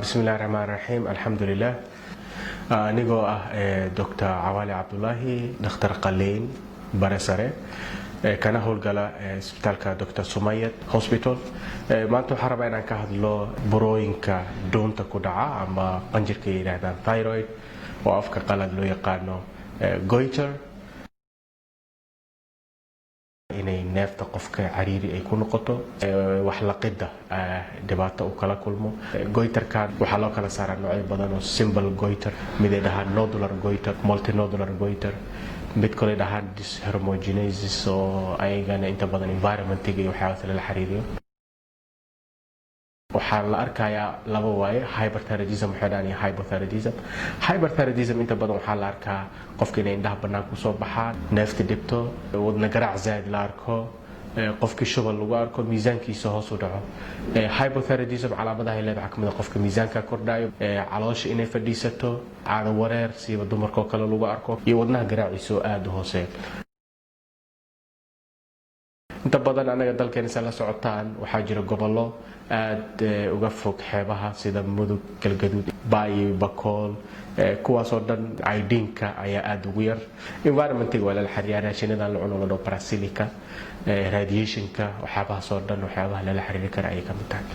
Bismillahi raxmaan raxiim, alxamdulilah. Anigoo ah Dr Cawaali Cabdulaahi, dhakhtar qaliin, bare sare, kana howlgala isbitaalka Dr Sumayad Hospital, maanta waxaan rabaa inaan ka hadlo burooyinka dhuunta ku dhaca ama qanjirka yidhaahdaan thyroid, oo afka qalad loo yaqaano goiter. Inay neefta qofka cariiri ay ku noqoto, wax laqida dhibaato uu kala kulmo. Goiterkan waxaa loo kala saaraa noocyo badan oo simple goiter, mid ay dhahaan nodular goiter, multinodular goiter, mid kale dhahaan dyshormonogenesis, oo ayagana inta badan environmentiga iyo waxyaabaas lala xiriiriyo. Waxaa la arkayaa laba waaye: hyperthyroidism waxay dhahaan iyo hypothyroidism. Hyperthyroidism inta badan waxaa la arkaa qofka inay indhaha banaanka kusoo baxaan, neefta dhibto, wadna garaac zaid la arko, qofkii shuban lagu arko, miisaankiisa hoos u dhaco. Hypothyroidism calaamadaha ay leedahay waxaa kamid ah qofka miisaanka kordhayo, caloosha inay fadhiisato, caado wareer siiba dumarkoo kale lagu arko, iyo wadnaha garaaciisa oo aada u hooseeya. Inta badan anaga dalkeena sa la socotaan waxaa jira gobollo aada uga fog xeebaha, sida Mudug, Galgaduud, Baay, Bakool. Kuwaasoo dhan iodineka ayaa aada ugu yar. Environmentiga waa lala xiriyaa, raashinadan la cuno la dhaho parasilica, radiationka, waxyaabahaasoo dhan waxyaabaha lala xiriiri kara ayay ka mid tahay.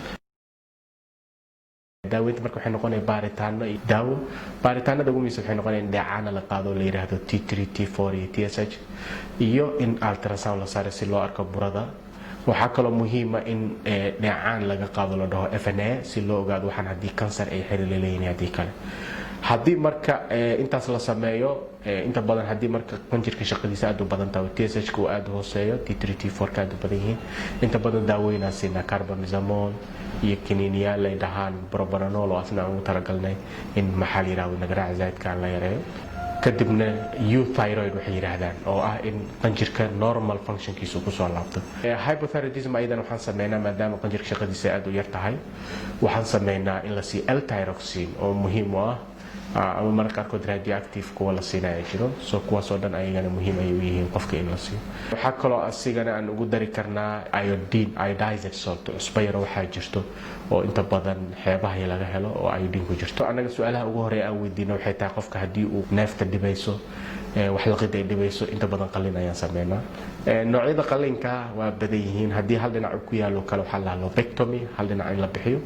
Daaweynta marka waxay noqonaya baaritaano iyo daawo. Baaritaanada ugu muhiimsan waxay noqonaya in dheecaana la qaado, la yiraahdo T3, T4 iyo TSH, iyo in ultrasound la saaro si loo arko burada. Waxaa kaloo muhiima in dheecaan laga qaado la dhaho FNA, si loo ogaado waxaan haddii kansar ay xiriir la leeyihin haddii kale. Haddii marka intaas la sameeyo, inta badan haddii marka qanjirka shaqadiisa aad u badan tahay, TSH ka uu aad u hooseeyo, T3, T4 ka aad u badan yihiin, inta badan daaweynaa siinaa carbimazole iyo kiniiniyaal ay dhahaan propranolol, oo asna aan ugu talagalnay in, maxaa la yidhahdo, nagaraaca zaidka la yareeyo. Kadibna euthyroid waxay yidhaahdaan, oo ah in qanjirka normal functionkiisu kusoo laabto. Hypothyroidism ayadan waxaan sameynaa, maadaama qanjirka shaqadiisa aad u yar tahay, waxaan sameynaa in la siiyo L-thyroxine oo muhiim u ah, ama mararka qaarkood radioactive kuwa la siinaya jiro. So kuwaasoo dhan ayagana muhiim ayay u yihiin qofka in la siiyo. Waxaa kaloo asigana aan ugu dari karnaa iodine, iodized salt, cusbo yaro waxaa jirto oo inta badan xeebaha laga helo oo iodine ku jirto. Annaga su-aalaha ugu horeeya aan weydiino waxay tahay qofka haddii uu neefta dhibayso, wax laqida ay dhibayso, inta badan qalin ayaan sameynaa. Noocyada qalinka waa badan yihiin. Haddii hal dhinac ku yaalo kale, waxaa la lobectomy, hal dhinac in la bixiyo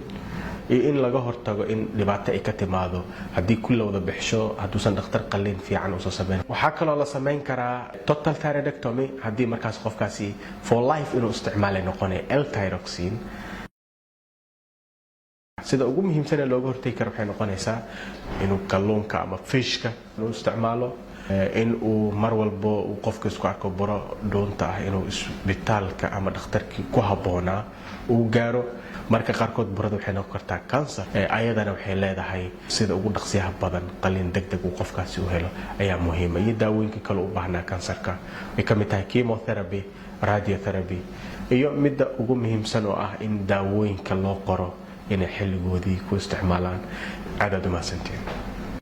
iyo in laga hortago in dhibaato ay ka timaado haddii kulla wada bixsho, hadduusan dhakhtar qalin fiican uusan sameyn. Waxaa kaloo la samayn karaa total thyroidectomy, haddii markaas qofkaasi for life inuu isticmaalay noqonaya L-thyroxine. Sida ugu muhiimsan ee looga hortagi karo waxay noqonaysaa inuu kalluunka ama fishka inuu isticmaalo, in uu mar walbo uu qofka isku arko buro dhuunta ah, inuu isbitaalka ama dhakhtarkii ku habboonaa uu gaaro. Marka qaarkood burada waxay noqon kartaa cancer, ayadana waxay leedahay sida ugu dhaqsiyaha badan qalin deg deg uu qofkaasi u helo ayaa muhiima, iyo daawooyinka kale u baahnaa kansarka ay ka mid tahay chemotherapy, radiotherapy, iyo midda ugu muhiimsan oo ah in daawooyinka loo qoro inay xilligoodii ku isticmaalaan. Aad aad u mahadsantiin.